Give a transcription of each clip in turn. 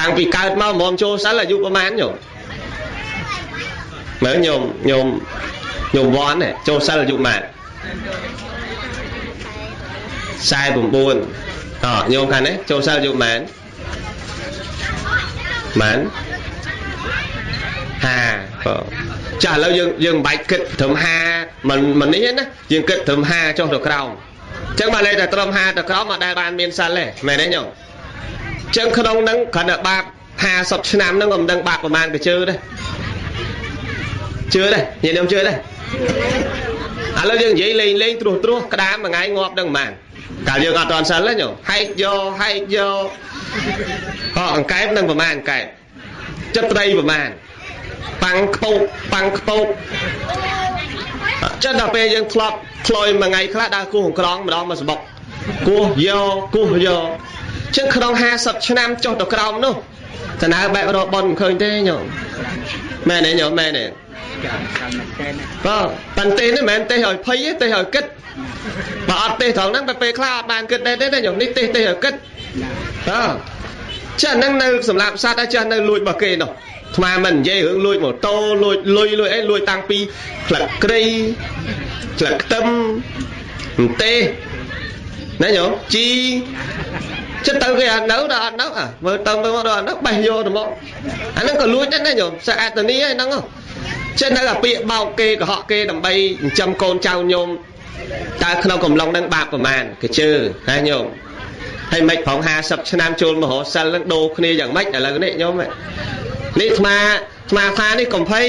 តាំងពីកើតមកហ្មងចូលសិលអាយុប្រហែលញោមមើលញោមញោមញោមវ៉ាន់ចូលសិលអាយុប៉ុន្មាន49អញោមខាងនេះចូលសិលអាយុប៉ុន្មានប៉ុន្មាន50បាទចាស់ឥឡូវយើងមិនបាច់គិតត្រឹម50មិននេះទេណាយើងគិតត្រឹម50ចុះទៅក្រោមអញ្ចឹងបានន័យថាត្រឹម50ទៅក្រោមអត់ដែលបានមានសិលទេមែនទេញោមអញ្ចឹងក្នុងហ្នឹងគ្រាន់តែបាប50ឆ្នាំហ្នឹងក៏មិនដឹងបាបប្រមាណក៏ជឿដែរជឿដែរញាតិញោមជឿដែរឥឡូវយើងនិយាយលេងលេងត្រួសត្រាសក្តាមមួយថ្ងៃងាប់ដឹងប្រហែលកាលយើងអត់ទាន់សិលទេញោមហែកយកហែកយកអអង្កែបនឹងប្រមាណអង្កែបចិត្តត្រីប្រមាណប៉ាំងខ្ពោកប៉ាំងខ្ពោកចឹងដល់ពេលយើងធ្លាប់ធ្លុយមួយថ្ងៃខ្លះដើរគោះក្រងម្ដងមកសបុកគោះយកគោះយកចឹងក្នុង50ឆ្នាំចុះទៅក្រោមនោះតើបែបរកបនមិនឃើញទេញោមមែនទេញោមមែនទេបាទប៉ុន្តែនេះមិនមែនទេឲ្យភ័យទេឲ្យគិតបើអត់ទេត្រង់ហ្នឹងពេលខ្លះអត់បានគិតដែរទេញោមនេះទេទេឲ្យគិតបាទចាស់ហ្នឹងនៅសម្រាប់សត្វចាស់នៅលួចរបស់គេនោះថ្មមិននិយាយរឿងលួចម៉ូតូលួចលុយលួចអីលួចតាំងពីផ្លឹកគ្រៃផ្លឹកខ្ទឹមអន្ទេសណាញោមជីចិត្តទៅគេអត់នៅដល់អត់នៅអាមើលទៅមើលមកដល់អត់នៅបេះយកទៅមកអាហ្នឹងក៏លួចដែរណាញោមស្អាតនីហ្នឹងចិត្តនៅអាពាក្យបោកគេកុហកគេដើម្បីចិញ្ចឹមកូនចៅញោមតើក្នុងកំឡុងហ្នឹងបាបប្រមាណគេជឿហ៎ញោមហើយមិនប្រង50ឆ្នាំចូលមហោសិលហ្នឹងដូរគ្នាយ៉ាងម៉េចឥឡូវនេះញោមនេះអាត្មាថានេះកំភៃ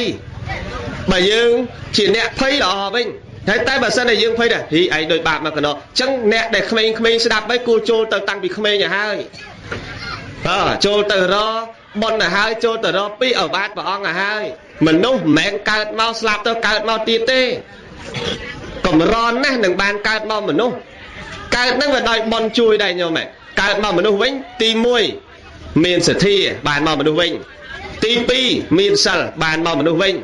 បើយើងជាអ្នកភ័យល្អវិញហើយតែបើសិនតែយើងភ័យដែរហ៊ីឯងដូចបាបមកកណោអញ្ចឹងអ្នកដែលក្មេងៗស្ដាប់ហើយគួរចូលទៅតាំងពីក្មេងឲ្យហើយបាទចូលទៅរបុណ្យឲ្យហើយចូលទៅរពីអវាទព្រះអង្គឲ្យហើយមនុស្សមិនមែនកើតមកស្លាប់ទៅកើតមកទៀតទេកម្រណាស់នឹងបានកើតមកមនុស្សកើតនឹងវាដោយបុណ្យជួយដែរញោមកើតមកមនុស្សវិញទី1មានសទ្ធាបានមកមនុស្សវិញទី2មានសិលបានមកមនុស្សវិញ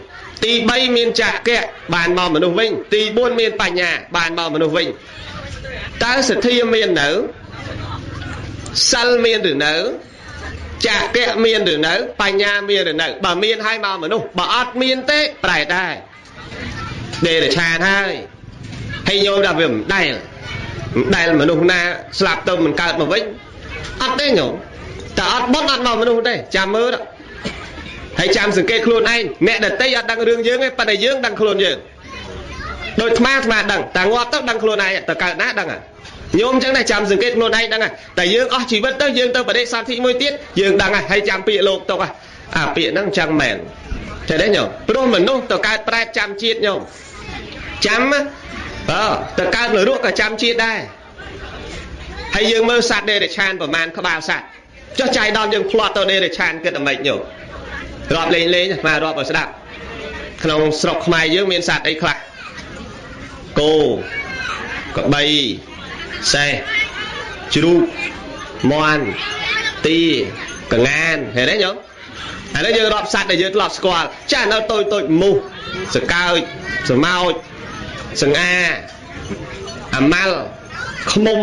ទី3មានចក្រៈបានមកមនុស្សវិញទី4មានបញ្ញាបានមកមនុស្សវិញតើសទ្ធាមាននៅសិលមានឬនៅចក្រៈមានឬនៅបញ្ញាមានឬនៅបើមានហើយមកមនុស្សបើអត់មានទេប្រែដែរដេរឆានហើយហើយញោមថាវាមិនដែលមនុស្សណាស្លាប់ទៅមិនកើតមកវិញអត់ទេញោមតែអត់បុណ្យអត់មកមនុស្សទេចាំមើលហើយចាំសង្កេតខ្លួនឯងអ្នកដទៃអត់ដឹងរឿងយើងទេប៉ុន្តែយើងដឹងខ្លួនយើងដូចអាត្មាដឹងតែងាប់ទៅដឹងខ្លួនឯងទៅកើតណាដឹងញោមអញ្ចឹងដែរចាំសង្កេតខ្លួនឯងដឹងតែយើងអស់ជីវិតទៅយើងទៅបដិសន្ធិមួយទៀតយើងដឹងហើយចាំពាក្យលោកទុកអាពាក្យហ្នឹងអញ្ចឹងមែនចេះទេញោមព្រោះមនុស្សទៅកើតប្រែតចាំជាតិញោមចាំបាទទៅកើតនរកក៏ចាំជាតិដែរហើយយើងមើលសត្វដេរឆានប្រមាណក្បាលសត្វចុះចៃដន្យយើងផ្្លាត់ទៅដេរឆានគិតតែម៉េចញោមរាប់លេងលេងមករាប់ឲ្យស្ដាប់ក្នុងស្រុកខ្មែរយើងមានសត្វអីខ្លះគោក្របីសេះជ្រូកមាន់ទាកងានឃើញទេញោមឥឡូវយើងរាប់សត្វដែលយើងធ្លាប់ស្គាល់ចាស់នៅតូចតូចមូសសកើចសមោចសង្អាអាម៉ាល់ឃ្មុំ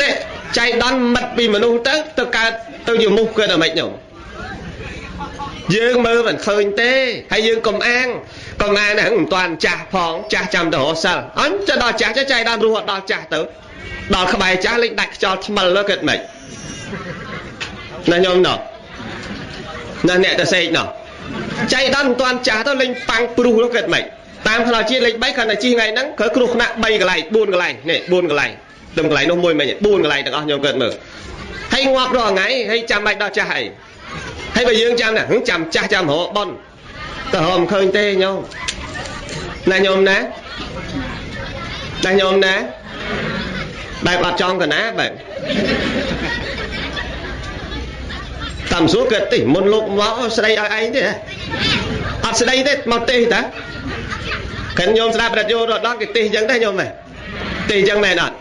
នេះចៃដន្យមិត្តពីមនុស្សទៅទៅកើតទៅជាមូសគិតតែម៉េចញោមយើងមើលមិនឃើញទេហើយយើងកុំអាងហ្នឹងមិនតាន់ចាស់ផងចាស់ចាំទៅរកសិលអញទៅដល់ចាស់ចៃដន្យរស់ដល់ចាស់ទៅដល់ក្បែរចាស់លេងដាច់ខ្យល់ថ្មិលទៅគិតម៉េចណាញោមណោះណាអ្នកទៅសេកណោះចៃដន្យមិនតាន់ចាស់ទៅលេងប៉ាំងព្រុសទៅគិតម៉េចតាមផ្លូវជាតិលេខ3គ្រាន់តែជិះថ្ងៃហ្នឹងគឺគ្រោះថ្នាក់3កន្លែង4កន្លែងនេះ4កន្លែងត្រឹមកន្លែងនោះមួយមិញ4កន្លែងទាំងអស់ញោមគិតមើលហើយងាប់រាល់ថ្ងៃហើយចាំបាច់ដល់ចាស់អីហើយបើយើងចាំណាចាំចាស់ចាំរកប៉ុនទៅរកមិនឃើញទេញោមណាញោមណាណាញោមណាបែបអត់ចង់កណាបែបតាមសួរគិតទេមុនលោកមកស្ដីឲ្យឯងទេអត់ស្ដីទេមកទេតាកិនញោមស្ដាប់ប្រយោជន៍រត់ដល់គេទេអញ្ចឹងទេញោមទេអញ្ចឹងមែនអត់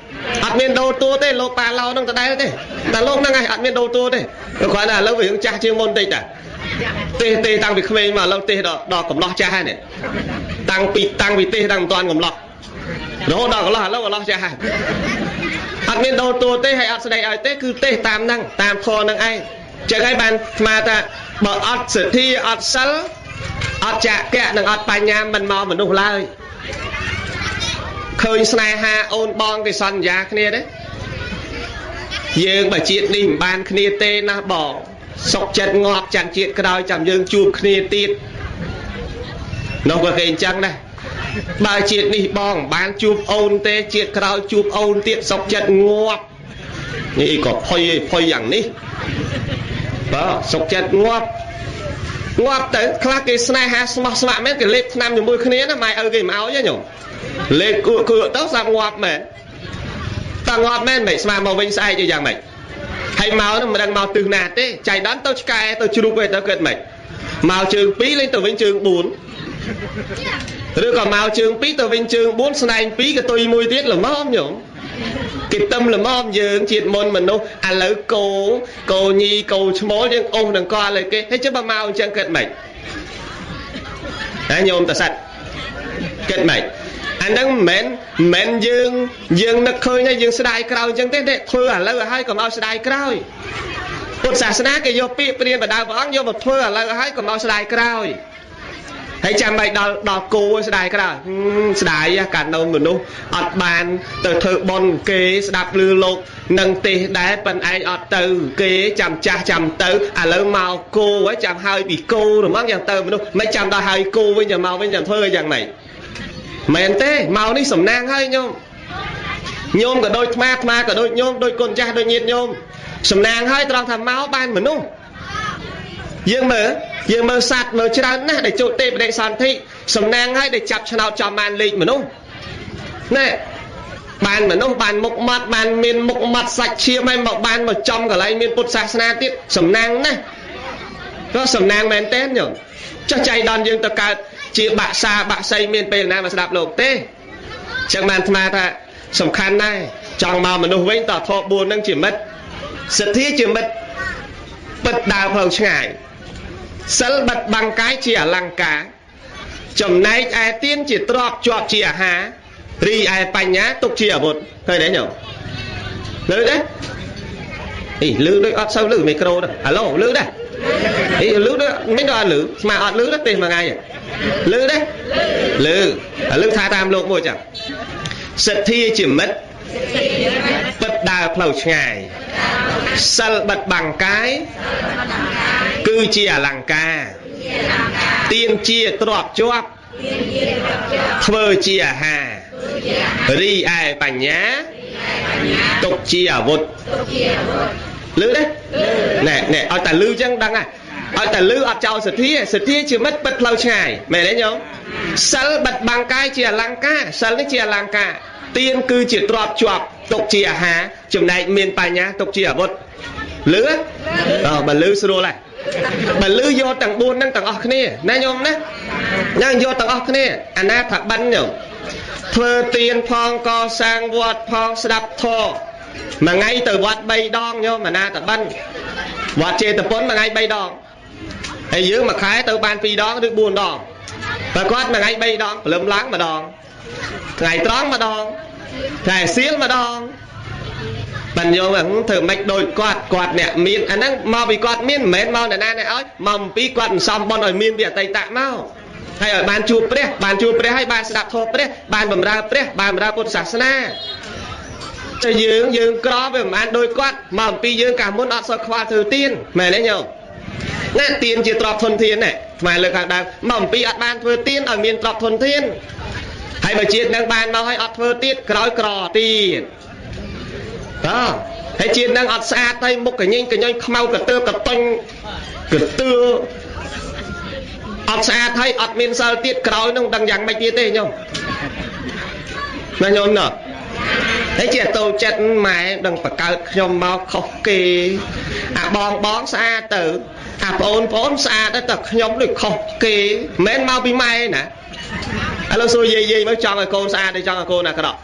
អត់មានដូរតួទេលោកប៉ាឡោនឹងដដែលទេតែលោកហ្នឹងឯងអត់មានដូរតួទេគ្រាន់តែឥឡូវវារឿងចាស់ជាងមុនតិចតាទេតាំងពីក្មេងមកឥឡូវទេដល់កំឡោះចាស់ហើយនេះតាំងពីទេតាំងមិនទាន់កំឡោះរហូតដល់កំឡោះឥឡូវកំឡោះចាស់ហើយអត់មានដូរតួទេហើយអត់ស្ដីឲ្យទេគឺទេតាមហ្នឹងតាមធម៌ហ្នឹងឯង ចឹងហើយបានស្មាថាបើអត់សទ្ធាអត់សិលអត់ចកៈនិងអត់បញ្ញាមិនមកមនុស្សឡើយឃើញស្នេហាអូនបងគេសន្យាគ្នាទេយើងបើជាតិនេះមិនបានគ្នាទេណាបងសុកចិត្តងាប់ចាំជាតិក្រោយចាំយើងជួបគ្នាទៀតនោះក៏គេអញ្ចឹងដែរបើជាតិនេះបងបានជួបអូនទេជាតិក្រោយជួបអូនទៀតសុកចិត្តងាប់នេះក៏ផុយផុយយ៉ាងនេះបាទសុកចិត្តងាប់ងាប់ទៅខ្លះគេស្នេហាស្មោះស្ម័គ្រមែនគេលេបថ្នាំជាមួយគ្នាណាម៉ែឪគេមិនអោយទេញោមលេបគក់គក់ទៅស្រាប់ងាប់មែនតើងាប់មែនមិនស្មាមកវិញស្អែកយ៉ាងម៉េចហើយមកនោះមិនដឹងមកទិសណាទេចៃដន្យទៅឆ្កែទៅជ្រូកឯទៅគិតម៉េចមកជើង2លេងទៅវិញជើង4ឬក៏មកជើង2ទៅវិញជើង4ស្នែង2កតុយមួយទៀតល្មមញោមគេទឹមល្មមយើងជាតិមុនមនុស្សឥឡូវគោគោញីគោឈ្មោលយើងអូសនឹងកលឲ្យគេហើយចុះបើមកអញ្ចឹងគិតម៉េចហ៎ញោមតសិតគិតម៉េចអាហ្នឹងមិនមែនយើងនឹកឃើញហើយយើងស្ដាយក្រោយអញ្ចឹងទេធ្វើឥឡូវឲ្យហើយកុំឲ្យស្ដាយក្រោយពុទ្ធសាសនាគេយកពាក្យព្រានបដៅព្រះអង្គយកមកធ្វើឥឡូវឲ្យហើយកុំឲ្យស្ដាយក្រោយហើយចាំបាច់ដល់គោស្ដាយក្រោយស្ដាយកាលនៅមនុស្សអត់បានទៅធ្វើបុណ្យគេស្ដាប់ឮលោកនឹងទេសដែរប៉ិនឯងអត់ទៅគេចាំចាស់ចាំទៅឥឡូវមកគោហើយចាំហើយពីគោរហ្មងយ៉ាងទៅមនុស្សមិនចាំដល់ហើយគោវិញចាំមកវិញចាំធ្វើយ៉ាងម៉េចមែនទេមកនេះសំណាងហើយញោមញោមក៏ដូចអាត្មាក៏ដូចញោមដូចកូនចាស់ដូចញាតិញោមសំណាងហើយត្រង់ថាមកបានមនុស្សយើងមើលសត្វមើលច្រើនណាស់ដែលចូលទេបដិសន្ធិសំណាងហើយដែលចាប់ឆ្នោតចំបានលេខមនុស្សណែបានមនុស្សបានមុខមាត់បានមានមុខមាត់សាច់ឈាមហើយមកបានមកចំកន្លែងមានពុទ្ធសាសនាទៀតសំណាងណាស់ក៏សំណាងមែនទេញោមចុះចៃដន្យយើងទៅកើតជាបាក់សាបាក់សីមានពេលណាមកស្ដាប់លោកទេចឹងបានអាត្មាថាសំខាន់ដែរចង់មកមនុស្សវិញតធម៌4នឹងជាមិត្តសទ្ធាជាមិត្តពិតដើរផ្លូវឆ្ងាយសិលបិទបាំងកាយជាអលង្ការចំណែកឯទៀនជាទ្របជាប់ជាអាហាររីឯបញ្ញាទុកជាអាវុធឃើញទេញោមលឺទេអីលឺដូចអត់សូវលឺមីក្រូទេអាឡូលឺដែរអីលឺដូចមិនដល់អត់លឺស្មាអត់លឺទេមួយថ្ងៃលឺទេលឺលឺថាតាមលោកមួយចឹងសទ្ធាជាមិត្តពិតដើរផ្លូវឆ្ងាយសិលបិទបាំងកាយគឺជាអលង្ការទៀនជាទ្របជាប់ធ្វើជាអាហាររីឯបញ្ញាទុកជាអាវុធលឺទេណែណែឲ្យតែលឺចឹងដឹងហើយឲ្យតែលឺអត់ចោលសទ្ធាសទ្ធាជាមិត្តពិតផ្លូវឆ្ងាយមែនទេញោមសិលបិទបាំងកាយជាអលង្ការសិលនេះជាអលង្ការទៀនគឺជាទ្របជាប់ទុកជាអាហារចំណែកមានបញ្ញាទុកជាអាវុធលឺអើបើលឺស្រួលហើយបើលឺយកទាំង4ហ្នឹងទាំងអស់គ្នាណាញោមណាណាយកទាំងអស់គ្នាអាណាថាបិណ្ឌញោមធ្វើទៀនផងកសាងវត្តផងស្ដាប់ធម៌មួយថ្ងៃទៅវត្ត3ដងញោមអាណាថាបិណ្ឌវត្តចេតពុនមួយថ្ងៃ3ដងហើយយើងមួយខែទៅបាន2ដងឬ4ដងបើគាត់មួយថ្ងៃ3ដងព្រលឹមឡើងម្ដងថ្ងៃត្រង់ម្ដងថ្ងៃសៀលម្ដងបានយកធ្វើម៉េចដូចគាត់គាត់អ្នកមានអាហ្នឹងមកពីគាត់មានមិនមែនមកអ្នកណាអ្នកឲ្យមកអំពីគាត់សំបុនឲ្យមានពីអតីតមកហើយឲ្យបានជួបព្រះបានជួបព្រះហើយបានស្ដាប់ធម៌ព្រះបានបម្រើព្រះបានបម្រើពុទ្ធសាសនាតែយើងក្រវាមិនបានដូចគាត់មកអំពីយើងកាលមុនអត់សូវខ្វល់ធ្វើទៀនមែនទេញោមណាទៀនជាទ្រព្យធនធានណាស្មានលើខាងដើមមកអំពីអត់បានធ្វើទៀនឲ្យមានទ្រព្យធនធានហើយបើជាតិនឹងបានមកឲ្យអត់ធ្វើទៀតក្រោយក្រទៀតបាទហើយជាតិនឹងអត់ស្អាតហើយមុខកញែងកញែងខ្មៅកទើកតុញកទើអត់ស្អាតហើយអត់មានសិលទៀតក្រោយនឹងដឹងយ៉ាងម៉េចទៀតទេញោមណាញោមណោះហើយជាតូចចិត្តម៉ែដឹងបកើតខ្ញុំមកខុសគេអាបងបងស្អាតទៅអាប្អូនប្អូនស្អាតតែខ្ញុំដូចខុសគេមិនមែនមកពីម៉ែណាឥឡូវសួរយាយមកចង់ឲ្យកូនស្អាតទេចង់ឲ្យកូនអាក្រក់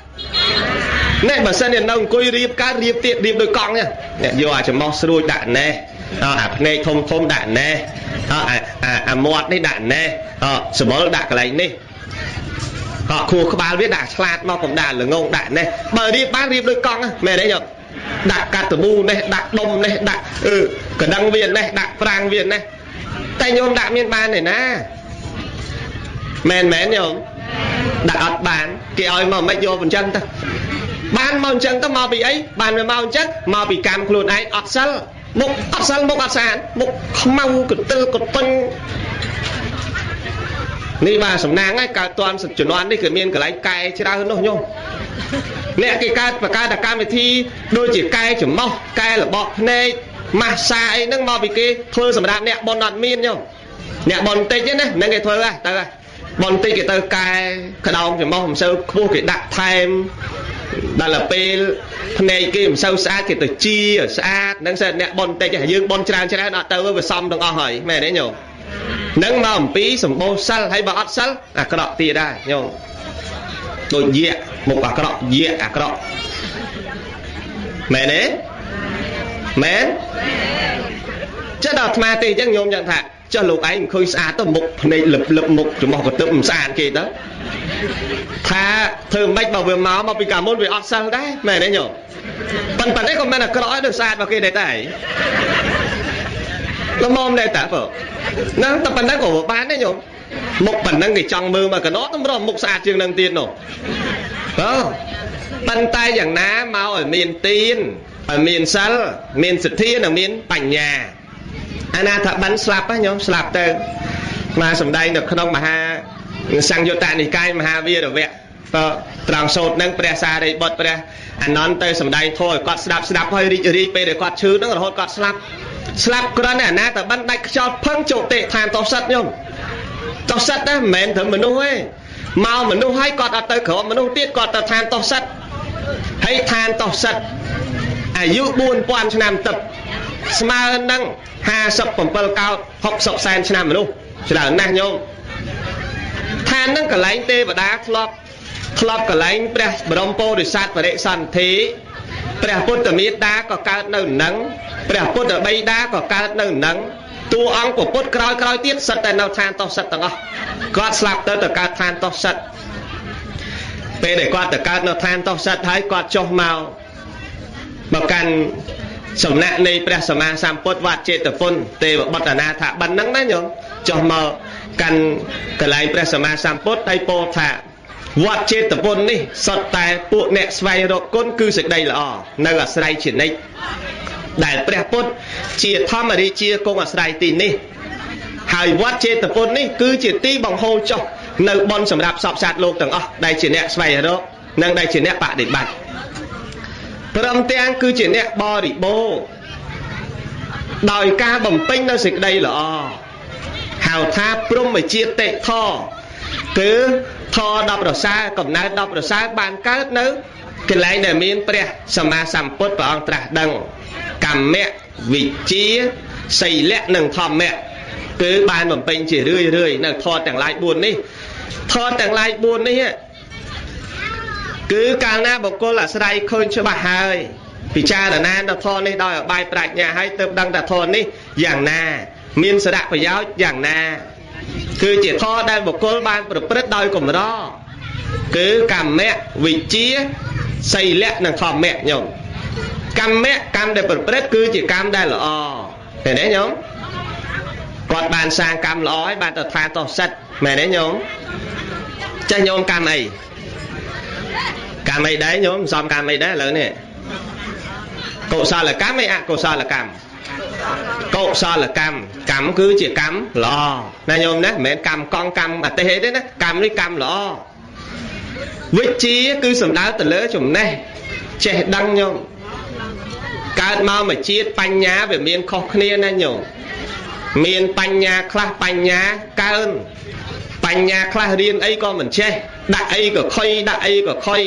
នេះបើសិនជានៅអង្គុយរៀបកើតរៀបទៀតរៀបដូចកង់នេះយកអាច្រមុះស្រួចដាក់ណេះអាភ្នែកធំធំដាក់ណេះអាមាត់នេះដាក់ណេះសម្បុរដាក់កន្លែងនេះខួរក្បាលវាដាក់ឆ្លាតមកកុំដាក់ល្ងងដាក់ណេះបើរៀបបានរៀបដូចកង់មែនទេញោម ដាក់កាត់តមូនេះដាក់ដុំនេះដាក់កណ្ដឹងវានេះដាក់ប្រាំងវានេះតែញោមដាក់មានបានទេណាមែនមែនញោមដាក់អត់បានគេឲ្យមកមិនយកអញ្ចឹងទៅបានមកអញ្ចឹងទៅមកពីអីបានវាមកអញ្ចឹងមកពីកម្មខ្លួនឯងអត់សិលមុខអត់សិលមុខអត់ស្អាតមុខខ្មៅកន្ទិលកតុញនេះបាទសំណាងហើយកើតតាន់ជំនាន់នេះគឺមានកន្លែងកែច្រើននោះញោមអ្នកគេកើតបង្កើតកម្មវិធីដូចជាកែច្រមុះកែរបកភ្នែកម៉ាស្សាអីហ្នឹងមកពីគេធ្វើសម្រាប់អ្នកប៉ុនអត់មានញោមអ្នកប៉ុនតិចណាហ្នឹងគេធ្វើហ่ะទៅប៉ុនតិចគេទៅកែក្តោងច្រមុះមិនសូវខ្ពស់គេដាក់ថែមដល់ពេលភ្នែកគេមិនសូវស្អាតគេទៅជាស្អាតហ្នឹងសិអ្នកប៉ុនតិចយើងប៉ុនច្រើនច្រើនអត់ទៅវាសំទាំងអស់ហើយមែនទេញោមនឹងមកអំពីសម្បូរសិលហើយបើអត់សិលអាក្រក់ទៀតដែរញោមដូចយៈមុខអាក្រក់យៈអាក្រក់មែនទេមែនចេះដល់អាត្មាទេអញ្ចឹងញោមយ៉ាងថាចុះលោកឯងមិនឃើញស្អាតទៅមុខភ្នែកលឹបលឹបមុខច្រមុះកន្ទប់មិនស្អាតគេទៅថាធ្វើមិនបើវាមកពីកាលមុនវាអត់សិលដែរមែនទេញោមប៉ុន្តែក៏មិនអាក្រក់ដែរដូចស្អាតរបស់គេដែរតែល្មមដែរតាបើហ្នឹងតែប៉ុណ្ណឹងក៏បានដែរញោមមុខប៉ុណ្ណឹងគេចង់មើលមកកណោតម្រុំមុខស្អាតជាងនឹងទៀតនោះបើប៉ុន្តែយ៉ាងណាមកឲ្យមានទានឲ្យមានសិលមានសទ្ធានិងមានបញ្ញាអនាថបិណ្ឌស្លាប់ហ៎ញោមស្លាប់ទៅមកសំដែងនៅក្នុងមហាសង្យុត្តនិកាយមហាវីរវៈបើត្រង់សូត្រនឹងព្រះសារីបុត្រព្រះអានន្ទទៅសំដែងធម៌ឲ្យគាត់ស្ដាប់ស្ដាប់ហើយរីករាយពេលដែលគាត់ឈឺនឹងរហូតគាត់ស្លាប់ស្លាប់គ្រាន់តែអនាថបិណ្ឌដាច់ខ្យល់ផឹងជោតិឋានតោសិតញោមតោសិតណាមិនមែនត្រឹមមនុស្សទេមកមនុស្សហើយគាត់អត់ទៅក្រមមនុស្សទៀតគាត់ទៅឋានតោសិតហើយឋានតោសិតអាយុ4000ឆ្នាំទឹកស្មើនឹង57កោដ60សែនឆ្នាំមនុស្សច្រើនណាស់ញោមឋានហ្នឹងកន្លែងទេវតាធ្លាប់កន្លែងព្រះបរមពោធិសត្វបរិសន្ធិព្រះពុទ្ធមេតាក៏កើតនៅនឹងព្រះពុទ្ធបិតាក៏កើតនៅនឹងតួអង្គពុទ្ធក្រោយក្រោយទៀតសិតតែនៅឋានតោសិតទាំងអស់គាត់ស្លាប់ទៅទៅកើតឋានតោសិតពេលដែលគាត់ទៅកើតនៅឋានតោសិតហើយគាត់ចុះមកកាន់សំណាក់នៃព្រះសម្មាសម្ពុទ្ធវត្តចេតពុនទេវបុត្រអនាថបិណ្ឌហ្នឹងណាញោមចុះមកកាន់កន្លែងព្រះសម្មាសម្ពុទ្ធហើយពោលថាវត្តចេតពុននេះសុទ្ធតែពួកអ្នកស្វែងរកគុណគឺសេចក្តីល្អនៅអាស្រ័យជានិច្ចដែលព្រះពុទ្ធជាធម្មរាជាគង់អាស្រ័យទីនេះហើយវត្តចេតពុននេះគឺជាទីបង្ហូរចុះនៅបុណ្យសម្រាប់សពសត្វលោកទាំងអស់ដែលជាអ្នកស្វែងរកនិងដែលជាអ្នកបដិបត្តិព្រមទាំងគឺជាអ្នកបរិបូរណ៍ដោយការបំពេញនៅសេចក្តីល្អហៅថាព្រហ្មជាតិធម៌គឺធម៌ដល់ប្រសើរកំណើតដល់ប្រសើរបានកើតនៅកន្លែងដែលមានព្រះសម្មាសម្ពុទ្ធព្រះអង្គត្រាស់ដឹងកម្មៈវិជ្ជាសីលៈនិងធម្មៈគឺបានបំពេញជារឿយរឿយនៅធម៌ទាំងឡាយ4នេះធម៌ទាំងឡាយ4នេះគឺកាលណាបុគ្គលអាស្រ័យឃើញច្បាស់ហើយពិចារណានៅធម៌នេះដោយអបាយប្រាជ្ញាហើយទើបដឹងថាធម៌នេះយ៉ាងណាមានសារៈប្រយោជន៍យ៉ាងណាគឺជាធម៌ដែលបុគ្គលបានប្រព្រឹត្តដោយកម្រគឺកម្មៈវិជ្ជាសីលៈនិងធម្មៈញោមកម្មៈកម្មដែលប្រព្រឹត្តគឺជាកម្មដែលល្អឃើញទេញោមគាត់បានសាងកម្មល្អហើយបានទៅឋានតោសិតមែនទេញោមចេះញោមកម្មអីកម្មអីដែរញោមសំកម្មអីដែរឥឡូវនេះកុសលកម្មអីអកុសលកម្មកុសលកម្មកម្មគឺជាកម្មល្អណាញោមណាមិនមែនកម្មកង់កម្មអតិហេទេណាកម្មនេះកម្មល្អវិជ្ជាគឺសំដៅទៅលើចំណេះចេះដឹងញោមកើតមកមួយជាតិបញ្ញាវាមានខុសគ្នាណាញោមមានបញ្ញាខ្លះបញ្ញាកើនបញ្ញាខ្លះរៀនអីក៏មិនចេះដាក់អីក៏ខុយដាក់អីក៏ខុយ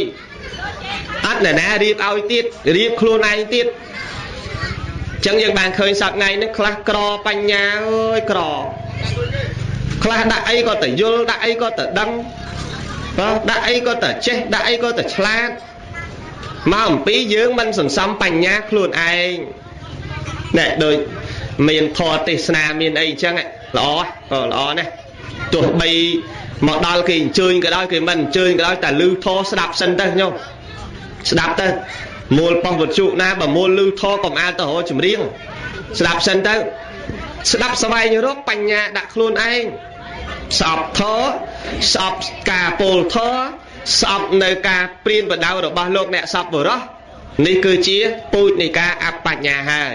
អត់អ្នកណារៀបឲ្យទៀតរៀបខ្លួនឯងទៀតចឹងយើងបានឃើញសប្ថ្ងៃនេះខ្លះក្របញ្ញាអើយក្រខ្លះដាក់អីក៏ទៅយល់ដាក់អីក៏ទៅដឹងបើដាក់អីក៏ទៅចេះដាក់អីក៏ទៅឆ្លាតមកអំពីយើងមិនសន្សំបញ្ញាខ្លួនឯងណែដូចមានធម៌ទេសនាមានអីអញ្ចឹងល្អល្អណាស់ទោះបីមកដល់គេអញ្ជើញក៏ដោយគេមិនអញ្ជើញក៏ដោយតែឮធម៌ស្ដាប់សិនទៅញោមស្ដាប់ទៅ មូលប៉ុស្តិ៍វិទ្យុណាបើមូលលឺធកុំអាលទៅរកចម្រៀងស្ដាប់សិនទៅស្ដាប់ស្វែងរកបញ្ញាដាក់ខ្លួនឯងស្អប់ធស្អប់ការពោលធស្អប់នៅការព្រានបដៅរបស់លោកអ្នកសពបុរសនេះគឺជាពូជនៃការអបញ្ញាហើយ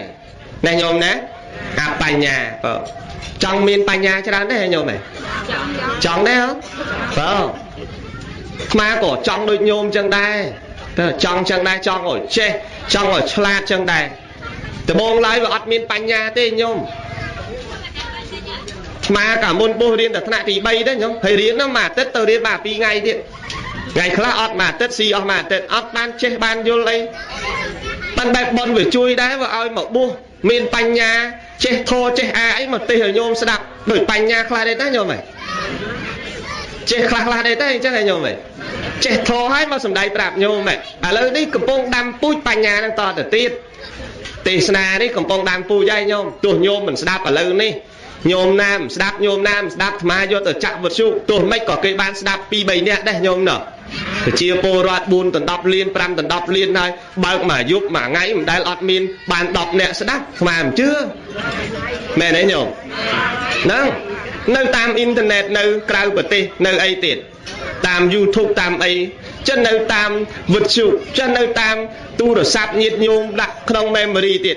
ណាញោមណាអបញ្ញាបើចង់មានបញ្ញាច្រើនទេញោមហ៎ចង់ទេហ៎បើអាត្មាក៏ចង់ដូចញោមចឹងដែរតើចង់ចឹងដែរចង់ឲ្យចេះចង់ឲ្យឆ្លាតចឹងដែរដំបូងឡើយវាអត់មានបញ្ញាទេញោមអាត្មាកាលមុនបុះរៀនតែថ្នាក់ទី3ទេញោមហើយរៀនហ្នឹងមួយអាទិត្យទៅរៀនបាន2ថ្ងៃទៀតថ្ងៃខ្លះអត់មួយអាទិត្យស៊ីអស់មួយអាទិត្យអត់បានចេះបានយល់អីបានបែបប៉ុនវាជួយដែរវាឲ្យមកបួសមានបញ្ញាចេះធរចេះអាអីមកទេសឲ្យញោមស្ដាប់ដូចបញ្ញាខ្លះដែរតាញោមហ៎ចេះខ្លះខ្លះដែរទេអញ្ចឹងហ៎ញោមហ៎ចេះធរហើយមកសំដែងប្រាប់ញោមហ៎ឥឡូវនេះកំពុងដាំពូជបញ្ញានឹងតទៅទៀតទេសនានេះកំពុងដាំពូជហើយញោមទោះញោមមិនស្ដាប់ឥឡូវនេះញោមណាមិនស្ដាប់ញោមណាមិនស្ដាប់អាត្មាយកទៅចាក់វិទ្យុទោះមិនក៏គេបានស្ដាប់2 3នាក់ដែរញោមណោះប្រជាពលរដ្ឋ4ដល់10លាន5ដល់10លានហើយបើកមួយយប់មួយថ្ងៃមិនដែលអត់មានបាន10នាក់ស្ដាប់អាត្មាមិនជឿមែនទេញោមហ្នឹងនៅតាមអ៊ីនធឺណិតនៅក្រៅប្រទេសនៅអីទៀតតាម YouTube តាមអីចឹងនៅតាមវិទ្យុចឹងនៅតាមទូរស័ព្ទញាតិញោមដាក់ក្នុង memory ទៀត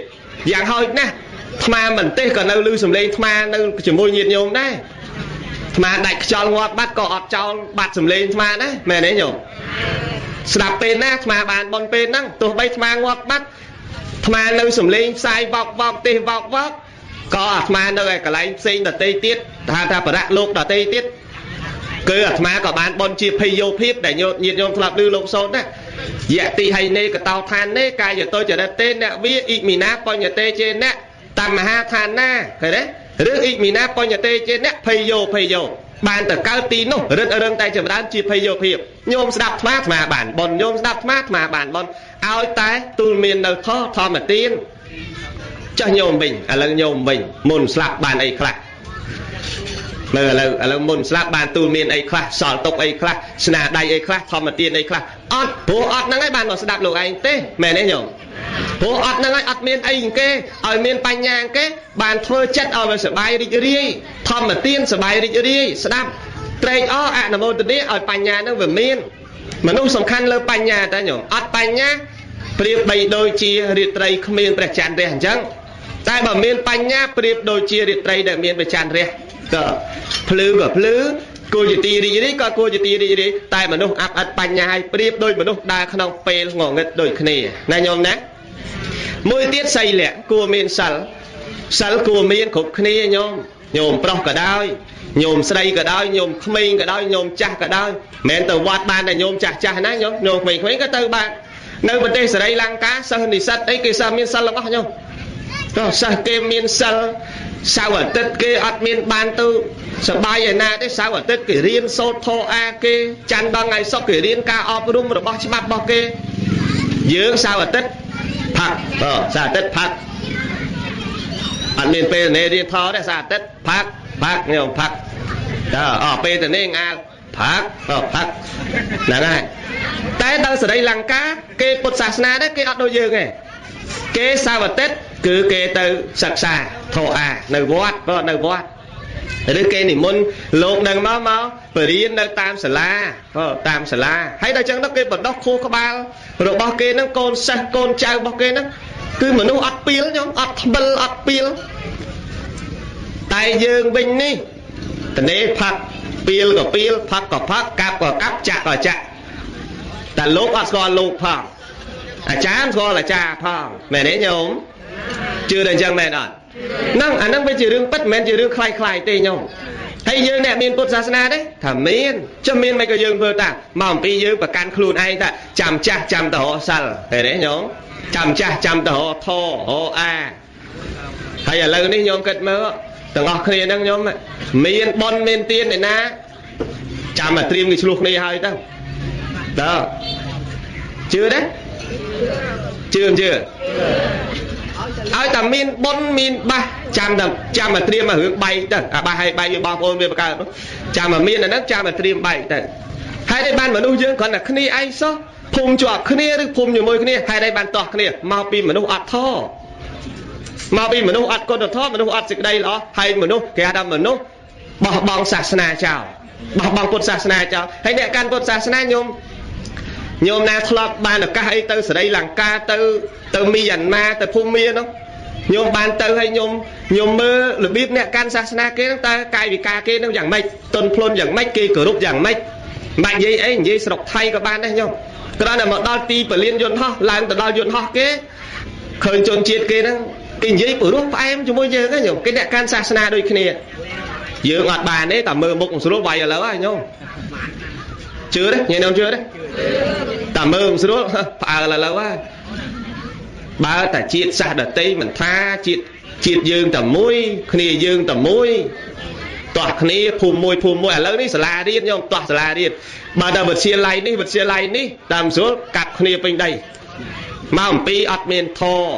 យ៉ាងហោចណាស់អាត្មាមិនទេក៏នៅឮសំឡេងអាត្មានៅជាមួយញាតិញោមដែរអាត្មាដាច់ខ្យល់ងាប់បាត់ក៏អត់ចោលបាត់សំឡេងអាត្មាដែរមែនទេញោមស្ដាប់ពេលណាអាត្មាបានបនពេលហ្នឹងទោះបីអាត្មាងាប់បាត់អាត្មានៅសំឡេងផ្សាយវោកវោកទេសវោកវោកក៏អាត្មានៅឯកន្លែងផ្សេងដទៃទៀតថាថាបរៈលោកដទៃទៀតគឺអាត្មាក៏បានបនជាភ័យយោភាពដែលញាតិញោមធ្លាប់ឮលោកសូត្រណាយតិហៃនេកតោឋាននេកាយតោចរិតទេអ្នកវាអ៊ិមីណាបញ្ញតេចេអ្នកតាមមហាឋានណាឃើញទេឬអ៊ិមីណាបញ្ញតេចេអ្នកភ័យយោភ័យយោបានទៅកើតទីនោះរឹតរឹងតែចម្រើនជាភ័យយោភាពញោមស្ដាប់អាត្មាអាត្មាបានបនញោមស្ដាប់អាត្មាអាត្មាបានបនឲ្យតែទូលមាននៅធម៌ធម្មទានចុះញោមវិញឥឡូវញោមវិញមុនស្លាប់បានអីខ្លះមើលឥឡូវមុនស្លាប់បានទូលមានអីខ្លះសល់ទុកអីខ្លះស្នាដៃអីខ្លះធម្មទានអីខ្លះអត់ព្រោះអត់ហ្នឹងឯងបានមកស្ដាប់លោកឯងទេមែនទេញោមព្រោះអត់ហ្នឹងឯងអត់មានអីគេឲ្យមានបញ្ញាគេបានធ្វើចិត្តឲ្យវាសប្បាយរីករាយធម្មទានសប្បាយរីករាយស្ដាប់ត្រេកអរអនុមោទនាឲ្យបញ្ញាហ្នឹងវាមានមនុស្សសំខាន់លើបញ្ញាតើញោមអត់បញ្ញាប្រៀបបីដូចជារាត្រីគ្មានព្រះច័ន្ទរះអញ្ចឹងតែបើមានបញ្ញាប្រៀបដូចជារាត្រីដែលមានព្រះច័ន្ទរះក៏ភ្លឺក៏ភ្លឺគួរជាទីរីករាយក៏គួរជាទីរីករាយតែមនុស្សអាប់អត់បញ្ញាឲ្យប្រៀបដូចមនុស្សដើរក្នុងពេលងងឹតដូចគ្នាណាញោមណាមួយទៀតសីលៈគួរមានសិលសិលគួរមានគ្រប់គ្នាញោមញោមប្រុសក៏ដោយញោមស្រីក៏ដោយញោមក្មេងក៏ដោយញោមចាស់ក៏ដោយមិនមែនទៅវត្តបានតែញោមចាស់ចាស់ណាញោមញោមក្មេងៗក៏ទៅបាននៅប្រទេសសេរីលង្កាសិស្សនិស្សិតអីគេសិស្សមានសិលទាំងអស់ញោមក៏សិស្សគេមានសិលសៅរ៍អាទិត្យគេអត់មានបានទៅសបាយឯណាទេសៅរ៍អាទិត្យគេរៀនសូត្រធម៌អាគេច័ន្ទដល់ថ្ងៃសុក្រគេរៀនការអប់រំរបស់ច្បាប់របស់គេយើងសៅរ៍អាទិត្យផឹកសៅរ៍អាទិត្យផឹកអត់មានពេលនេះរៀនធម៌ទេសៅរ៍អាទិត្យផឹកផឹកញោមផឹកតើអស់ពេលទៅនេះអាលផឹកផឹកហ្នឹងហើយតែដល់សេរីលង្កាគេពុទ្ធសាសនាដែរគេអត់ដូចយើងទេគេសៅរ៍អាទិត្យគឺគេទៅសិក្សាធម៌អានៅវត្តនៅវត្តឬគេនិមន្តលោកនឹងមកបរៀននៅតាមសាលាតាមសាលាហើយដល់ចឹងទៅគេបណ្ដោះខួរក្បាលរបស់គេហ្នឹងកូនសិស្សកូនចៅរបស់គេហ្នឹងគឺមនុស្សអត់ពីលញោមអត់ថ្មិលអត់ពីលតែយើងវិញនេះតនេផឹកពីលក៏ពីលផឹកក៏ផឹកកាប់ក៏កាប់ចាក់ក៏ចាក់តែលោកអត់ស្គាល់លោកផងអាចារ្យស្គាល់អាចារ្យផងមែនទេញោមជឿតែអញ្ចឹងមែនអត់ហ្នឹងអាហ្នឹងវាជារឿងពិតមិនមែនជារឿងคล้ายៗទេញោមហើយយើងអ្នកមានពុទ្ធសាសនាទេថាមានចុះមានមិនក៏យើងធ្វើតាមកអំពីយើងប្រកាន់ខ្លួនឯងថាចាំចាស់ចាំទៅរកសិលឃើញទេញោមចាំចាស់ចាំទៅរកធរកអាហើយឥឡូវនេះញោមគិតមើលទាំងអស់គ្នាហ្នឹងញោមមានបុណ្យមានទានឯណាចាំតែត្រៀមគេឆ្លោះគ្នាហើយទៅតើជឿទេជឿមិនជឿឲ្យតែមានបុណ្យមានបាសចាំតែចាំតែត្រៀមមករឿងបែកទៅអាបាសឲ្យបែកវាបងប្អូនវាបង្កើតចាំតែមានអាហ្នឹងចាំតែត្រៀមបែកទៅហើយតែបានមនុស្សយើងគ្រាន់តែគ្នាឯងសោះ ភូមិជាប់គ្នាឬភូមិជាមួយគ្នាហេតុអីបានទាស់គ្នាមកពីមនុស្សអត់ធម៌មកពីមនុស្សអត់គុណធម៌មនុស្សអត់សេចក្តីល្អហើយមនុស្សគេហៅថាមនុស្សបោះបង់សាសនាចោលបោះបង់ពុទ្ធសាសនាចោលហើយអ្នកកាន់ពុទ្ធសាសនាញោមណាធ្លាប់បានឱកាសអីទៅសេរីលង្កាទៅមីយ៉ាន់ម៉ាទៅភូមានោះញោមបានទៅហើយញោមមើលរបៀបអ្នកកាន់សាសនាគេហ្នឹងតើកាយវិការគេហ្នឹងយ៉ាងម៉េចទុនភ្លុនយ៉ាងម៉េចគេគោរពយ៉ាងម៉េចមិននិយាយអីនិយាយស្រុកថៃក៏បានដែរញោមគ្រាន់តែមកដល់ទីពលានយន្តហោះឡើងទៅដល់យន្តហោះគេឃើញជនជាតិគេហ្នឹងគេនិយាយព្រោះផ្អែមជាមួយយើងហ្នឹងញោមគេអ្នកកាន់សាសនាដូចគ្នាយើងអត់បានទេតែមើលមុខស្រួលវាយឥឡូវហើយញោមជឿទេញោមជឿទេតែមើលស្រួលផ្អើលឥឡូវហើយបើតែជាតិសាសន៍ដតីមិនថាជាតិយើងតែមួយគ្នាយើងតែមួយទាស់គ្នាភូមិមួយភូមិមួយឥឡូវនេះសាលារៀនញោមទាស់សាលារៀនបើតែវិទ្យាល័យនេះវិទ្យាល័យនេះតាមស្រួលកាត់គ្នាពេញដីមកអំពីអត់មានធម៌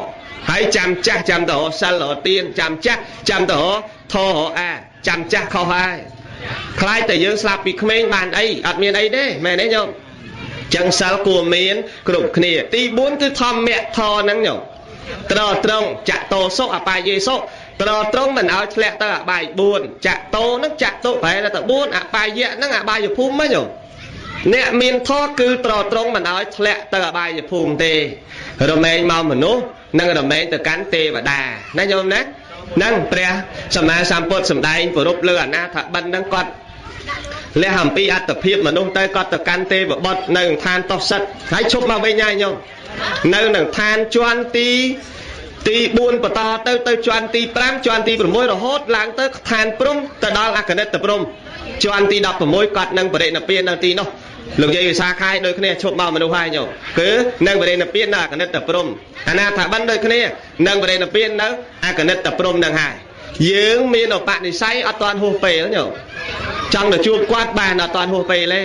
ហើយចាំចាស់ចាំទៅរកសិលរកទានចាំចាស់ចាំទៅរកធម៌រកអាចាំចាស់ខុសហើយខ្លាចតែយើងស្លាប់ពីក្មេងបានអីអត់មានអីទេមែនទេញោមចឹងសិលគួរមានគ្រប់គ្នាទី4គឺធម្មៈធម៌ហ្នឹងញោមត្រត្រង់ចតោសុអបាយេសុត្រត្រង់មិនឲ្យធ្លាក់ទៅអបាយ4ចតោហ្នឹងចតុប្រែទៅ4អបាយៈហ្នឹងអបាយភូមិហ្នឹងញោមអ្នកមានធម៌គឺត្រត្រង់មិនឲ្យធ្លាក់ទៅអបាយភូមិទេរមែងមកមនុស្សនិងរមែងទៅកាន់ទេវតាណាញោមណាហ្នឹងព្រះសម្មាសម្ពុទ្ធសម្ដែងប្រពលើអនាថបិណ្ឌហ្នឹងគាត់លះអំពីអត្តភាពមនុស្សទៅគាត់ទៅកាន់ទេវបុត្រនៅឋានតោសិតហើយឈប់មកវិញហើយញោមនៅនឹងឋានជាន់ទី4បន្តទៅជាន់ទី5ជាន់ទី6រហូតឡើងទៅឋានព្រំទៅដល់អកនិតព្រំជាន់ទី16គាត់នឹងបរិនិព្វាននៅទីនោះលោកយាយវិសាខាយដូចគ្នាឈប់មកមនុស្សហើយញោមគឺនឹងបរិនិព្វាននៅអកនិតព្រំអនាថបិណ្ឌដូចគ្នានឹងបរិនិព្វាននៅអកនិតព្រំនឹងហើយយើងមានឧបនិស្ស័យអត់ទាន់ហួសពេលញោមចង់ទៅជួបគាត់បានអត់ទាន់ហួសពេលទេ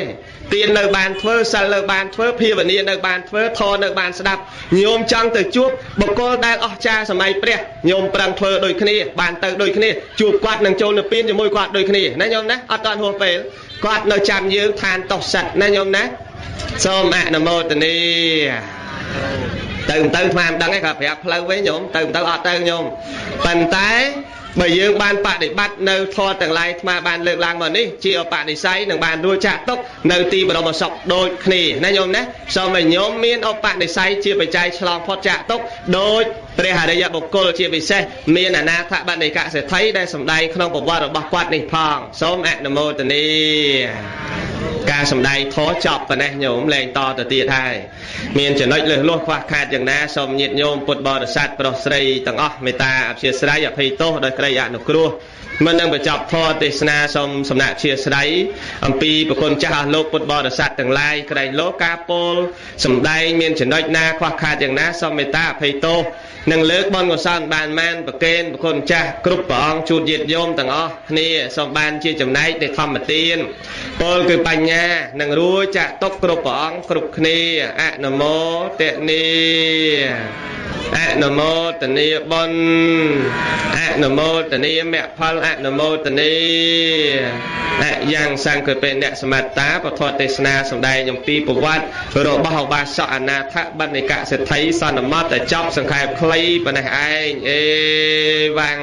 ទាននៅបានធ្វើសិលនៅបានធ្វើភាវនានៅបានធ្វើធម៌នៅបានស្ដាប់ញោមចង់ទៅជួបបុគ្គលដែលអស្ចារ្យសម័យព្រះញោមប្រឹងធ្វើដូចគ្នាបានទៅដូចគ្នាជួបគាត់នឹងចូលនិព្វានជាមួយគាត់ដូចគ្នាណាញោមណាអត់ទាន់ហួសពេលគាត់នៅចាំយើងឋានតោសិតណាញោមណាសូមអនុមោទនាទៅអាត្មាមិនដឹងទេគាត់ប្រាប់ផ្លូវវិញញោមទៅអត់ទៅញោមប៉ុន្តែបើយើងបានបដិបត្តិនៅធម៌ទាំងឡាយអាត្មាបានលើកឡើងមកនេះជាឧបនិស្ស័យនឹងបានរួចចាក់ទុកនៅទីបរមសុខដូចគ្នាណាញោមណាសូមឲ្យញោមមានឧបនិស្ស័យជាបច្ច័យឆ្លងផុតចាក់ទុកដោយព្រះអរិយបុគ្គលជាពិសេសមានអនាថបណ្ឌិកសេដ្ឋីដែលសម្ដែងក្នុងប្រវត្តិរបស់គាត់នេះផងសូមអនុមោទនាការសម្ដែងធម៌ចប់ប៉ុណ្ណេះញោមលែងតទៅទៀតហើយមានចំណុចលើសលួសខ្វះខាតយ៉ាងណាសូមញាតិញោមពុទ្ធបរិស័ទប្រុសស្រីទាំងអស់មេត្តាអធ្យាស្រ័យអភ័យទោសដោយក្តីអនុគ្រោះមិននឹងបញ្ចប់ធម៌ទេសនាសូមសំណាក់អធ្យាស្រ័យអំពីប្រគុណចាស់អស់លោកពុទ្ធបរិស័ទទាំងឡាយក្រែងលោកការពោលសម្ដែងមានចំណុចណាខ្វះខាតយ៉ាងណាសូមមេត្តាអភ័យទោសនឹងលើកបុណ្យកុសលបានមានប្រគេនប្រគុណចាស់គ្រប់ព្រះអង្គជូនញាតិញោមទាំងអស់គ្នាសូមបានជាចំណែកនៃធម្មទានពោលគឺបញ្ញានឹងរួចចាក់ទុកគ្រប់ព្រះអង្គគ្រប់គ្នាអនុមោទនាអនុមោទនាបុណ្យអនុមោទនាមគ្គផលអនុមោទនាអយ៉ាងសង្ឃពេអ្នកសមត្តាពធទេសនាសម្ដែងអំពីប្រវត្តិរបស់ឧបាសកអនាថបណ្ឌិកសេដ្ឋីសន្មតតែចប់សង្ខេបខ្លីប៉ុណ្ណេះឯងអេវ៉ាំង